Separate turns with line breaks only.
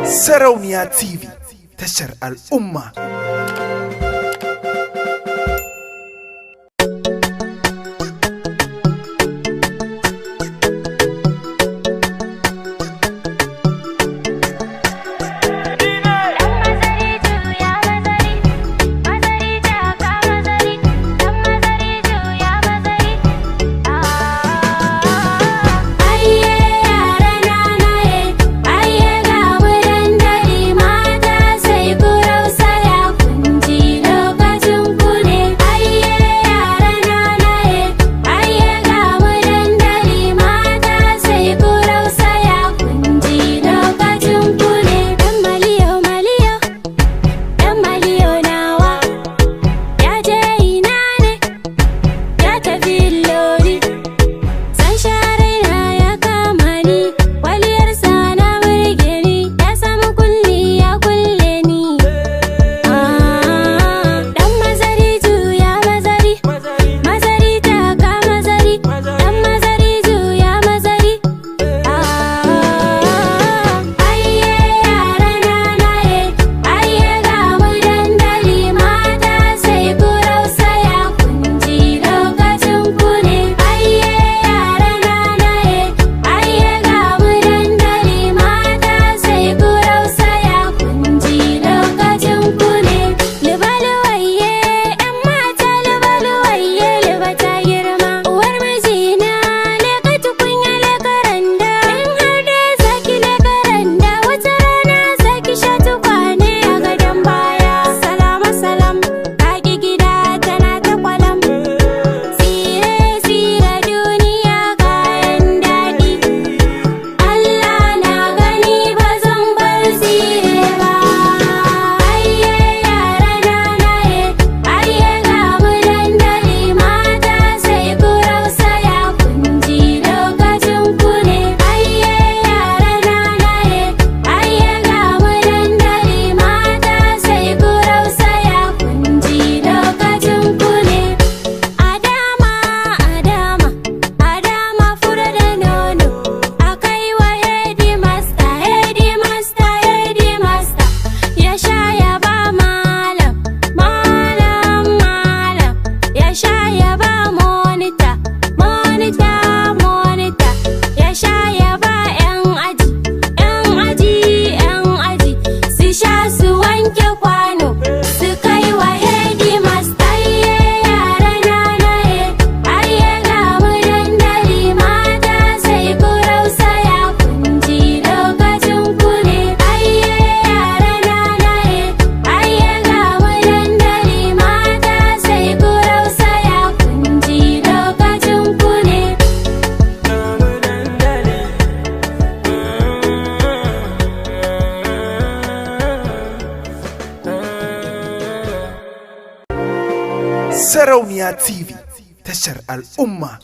Sarauniya TV, tashar al'umma.
Dan mazari juya mazari, mazari taka mazari, dan mazari juya mazari. Aiye yara nanaye, aiye ga mu dandali mata sai ku rausaya kunji lokacin ku ne. Aiye yara nanaye, aiye ga mu dandali mata sai ku rausaya kunji lokacin ku ne. Dan maliyo maliyo, dan maliyo nawa, ya je ina ne, ya tafi lori. San share na ya kama ni, kwaliyarsa na burge ni, ya samu kulli ya kulle ni. Dan mazari juya mazari, mazari taka mazari, dan mazari juya mazari. Aiye yara nanaye, aiye ga mu dandali mata sai ku rausaya kunji lokacin ku ne. Aiye yara nanaye, aiye ga mu dandali mata sai ku rausaya kunji lokacin ku ne. Lubaluwaiye, 'yan mata lubaluwaiye, luba ta girma. Uwar mijina, leka tukunya leka randa. In har dai zaki leka randa, wata rana zaki sha tukwane a gadon baya. Salama salam, kaki gida tana ta kwalam. Tsire tsire duniya kayan daɗi. Allah na gani ba zan bar tsire ba. Aiye yara nanaye, aiye ga mu dandali mata sai ku rausaya kunji lokacin ku ne. Aiye yara nanaye, aiye ga mu dandali mata sai ku rausaya kunji lokacin ku ne. Adama, Adama, Adama fura da nono, akai wa headmaster, headmaster, headmaster, ya sha ya ba malam, malam, malam, ya sha ya ba monitor, monitor, monitor, ya sha ya ba 'yan aji, 'yan aji, 'yan aji, su sha su wanke kwano, su kai wa headmaster. Aiye yara nanaye, aiye ga mu dandali mata sai ku rausaya kunji lokacin ku ne. Aiye yara nanaye, aiye ga mu dandali mata sai ku rausaya kunji lokacin ku ne.
Sarauniya TV, tashar al'umma.